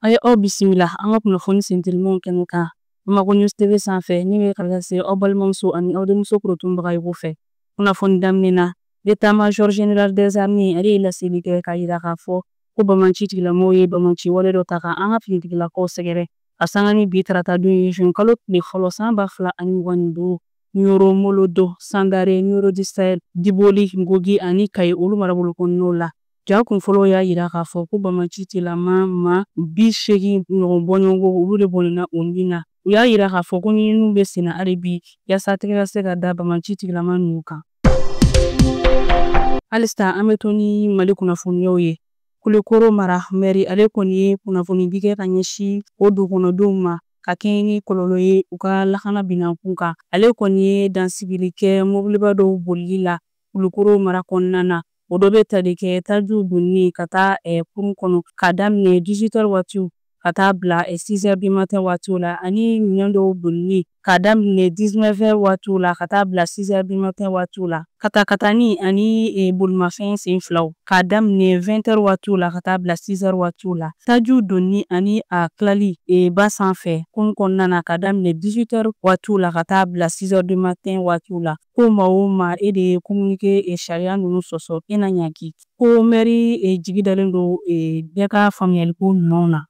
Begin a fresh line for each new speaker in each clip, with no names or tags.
A ye aw bisimila an ka kunnafoni sentelimanw kɛnɛ kan Bamako News TV sanfɛ min bɛ ka lase aw balimamuso ani aw denmuso Korotumu Bagayogo fɛ. Kunnafoni daminɛ na, l'état-major général des armées ale ye laseli kɛ k'a yira k'a fɔ ko banbaanci tigilamɔgɔw ye banbaanci wale dɔ ta ka an ka finitigilakaw sɛgɛrɛ ka sanga ni bi tarata don ye juin kalo tile fɔlɔ san 2025 Ɲoro, Molodo, Sangare, Ɲoro du Sahel, Diboli, Ngogi ani Kayi olu marabolo kɔnɔnaw la. Ja kun fɔlɔw y'a yira k'a fɔ ko banbaanci tigilama maa 80 ɲɔgɔn bɔɲɔgɔnko olu de bɔnɛna u ni na. U y'a yira k'a fɔ ko ɲininiw bɛ senna hali bi yaasa tɛgɛ ka se ka da banbaanci tigilama ninnu kan. Halisa an bɛ to ni Mali kunnafoniyaw ye. Kulukoro mara mɛri ale kɔni ye kunnafonidi kɛ ka ɲɛsin o dugukɔnɔdenw ma ka kɛɲɛ ni kɔlɔlɔ ye u ka lakana binna kun kan. Ale kɔni ye dansigili kɛ mobiliba dɔw bolili la Kulukoro mara kɔnɔna na. O dɔ bɛ tali kɛ tajiw donni ka taa kurun kɔnɔ k'a daminɛ 18 heures waatiw ka taa bila 6 heures du matin waatiw la, ani minɛn dɔw donni k'a daminɛ 19 heures waatiw la ka taa bila 6 heures du matin waatiw la, katakatani ani bolimafɛn sen filaw k'a daminɛ 20 heures waatiw la ka taa bila 6 heures waatiw la, tajiw donni ani a tilali ba sanfɛ kurun kɔnɔna na k'a daminɛ 18 heures waatiw la ka taa bila 6 heures du matin waatiw la. Ko maa o maa e de ye communiqué sariya ninnu sɔsɔ, e na ɲangi. Ko mɛri jigi dalen don bɛɛ ka faamuyaliko ɲumanw na.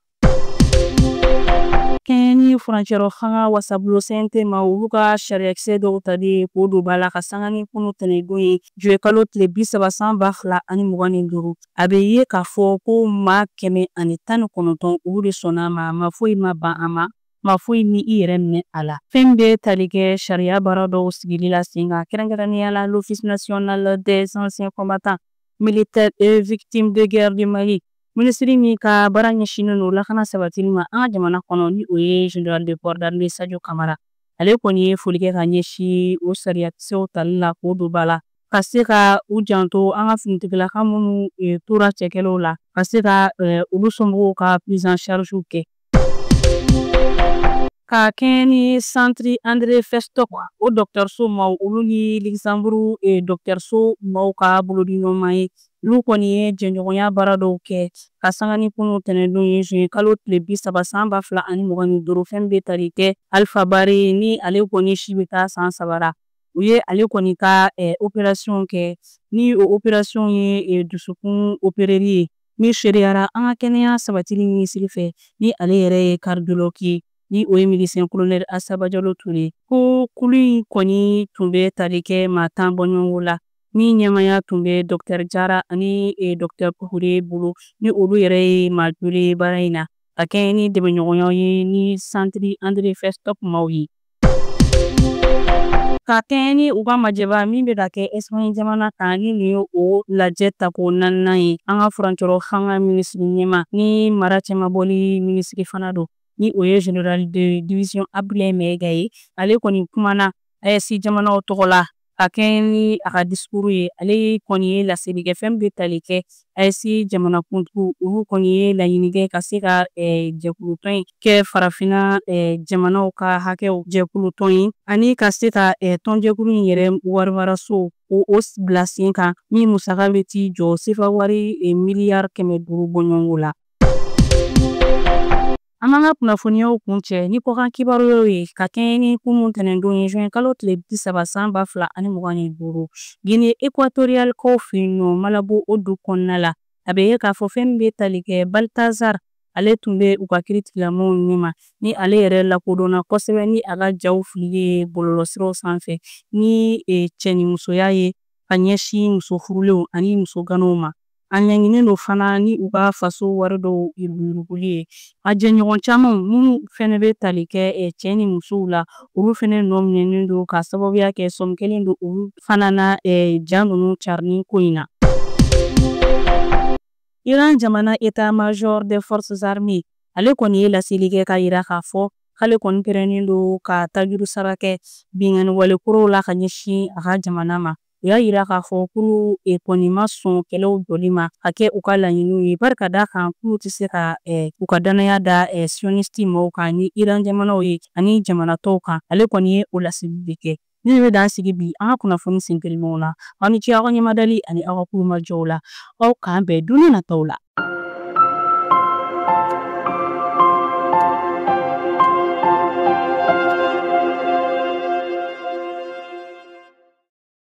Kɛɲɛ ni furancɛrɔ fanga wasabulon CNT ma, olu ka sariyakisɛ dɔw tali ye k'o don ba la ka sanga ni kunu tɛnɛndon ye juillet kalo tile 30 san 2025. A bɛ ye k'a fɔ ko maa 119 olu de sɔnna a ma, maa foyi ma ban a ma, maa foyi ni i yɛrɛ minɛ a la. Fɛn min bɛ tali kɛ sariya baara dɔw sigili la sen kan, kɛrɛnkɛrɛnnenya la l'Office national des anciens combattants militaires et victimes de guerre du Mali, minisiri min ka baara ɲɛsinnen don lakana sabatili ma an ka jamana kɔnɔ, ni o ye général de corps d'armée Sadio Kamara, ale kɔni ye foli kɛ ka ɲɛsin o sariyakisɛw tali la k'o don ba la ka se ka u janto an ka finitigilaka minnu tora cɛkɛlɛw la, ka se ka olu somɔgɔw ka prise en charge kɛ. Ka kɛɲɛ ni Centre André Festock o dɔgɔtɔrɔso maaw, olu ni Luxembourg dɔgɔtɔrɔso maaw ka bolodiɲɔgɔnma ye, olu kɔni ye jɛɲɔgɔnya baara dɔw kɛ ka sanga ni kunu tɛnɛndon ye juin kalo tile 30 san 2025. Fɛn bɛ tali kɛ Alpha Bari ni ale kɔni si bɛ taa san 3 la, u ye ale kɔni ka opération kɛ, ni o opération ye dusukun opéreli ye min seereyara an ka kɛnɛya sabatili minisiri fɛ, ni ale yɛrɛ ye cardiologue ye, ni o ye médecin colonel Asaba Jalo Ture. Ko kulu in kɔni tun bɛ tali kɛ maa 10 bɔɲɔgɔnko la, min ɲɛmaya tun bɛ docteur Jara ani docteur Ture bolo, ni olu yɛrɛ ye maa joli ye baara in na ka kɛɲɛ ni dɛmɛɲɔgɔnya ye ni Centre André Festock maaw ye. Ka kɛɲɛ ni u ka majɛba min bɛ ka kɛ Espagne jamana kan, ni nin ye o lajɛ tako naaninan ye, an ka furancɛrɔ fanga minisiri ɲɛma ni mara cɛmabɔli minisiri fana don, ni o ye général de division Abdoulaye Maïga ye, ale kɔni kumana AES jamanaw tɔgɔ la ka kɛɲɛ ni a ka discours ye. Ale kɔni ye laseli kɛ fɛn bɛ tali kɛ AES jamanakuntigiw, olu kɔni ye laɲini kɛ ka se ka jɛkulutɔn in kɛ farafinna jamanaw ka hakɛw jɛkulutɔn ye, ani ka se ka tɔnjɛkulu in yɛrɛ warimaraso o bila sen kan min musaka bɛ t'i jɔ sefa wari miliyari 500 bɔɲɔgɔnko la. An b'an ka kunnafoniyaw kuncɛ ni kɔkan kibaruyaw ye ka kɛɲɛ ni kunun tɛnɛndon ye juin kalo tile 30 san 2025, Guinée équatoriale kaw fɛ yen nɔ, Malabo o du kɔnɔna la. A bɛ ye k'a fɔ fɛn min bɛ tali kɛ Baltazar, ale tun bɛ u ka kiiritigilamaw ɲɛma, ni ale yɛrɛ lakodɔnna kosɛbɛ ni a ka jaw filili ye bɔlɔlɔsiraw sanfɛ ni cɛnimusoya ye ka ɲɛsin muso furulenw ani muso ganaw ma. A ɲanginen don fana ni u ka faso wari dɔw yuruguyuruguli ye. A jɛɲɔgɔn caman minnu fɛnɛ bɛ tali kɛ cɛ ni musow la, olu fɛnɛ nɔ minɛnen don ka sababuya kɛ sɔmi kelen don olu fana na ja ninnu carinni ko in na. Iran jamana état-major des forces armées ale kɔni ye laseli kɛ ka yira k'a fɔ k'ale kɔni pɛrɛnnen don ka tajuru sara kɛ binkanni wale kuraw la ka ɲɛsin a ka jamana ma. U y'a yira k'a fɔ k'olu kɔni ma sɔn kɛlɛw jɔli ma ka kɛ u ka laɲiniw ye, bari ka d'a kan k'olu tɛ se ka u ka danaya da sioniste maaw kan ni Iran jamanaw ye ani jamana tɔw kan. Ale kɔni ye o laseli de kɛ. Ni bɛ dan sigi bi an ka kunnafoni sentelimanw la. Aw ni ce aw ka ɲɛmadali ani aw ka kulomajɔw la. Aw k'an bɛn don nataw la.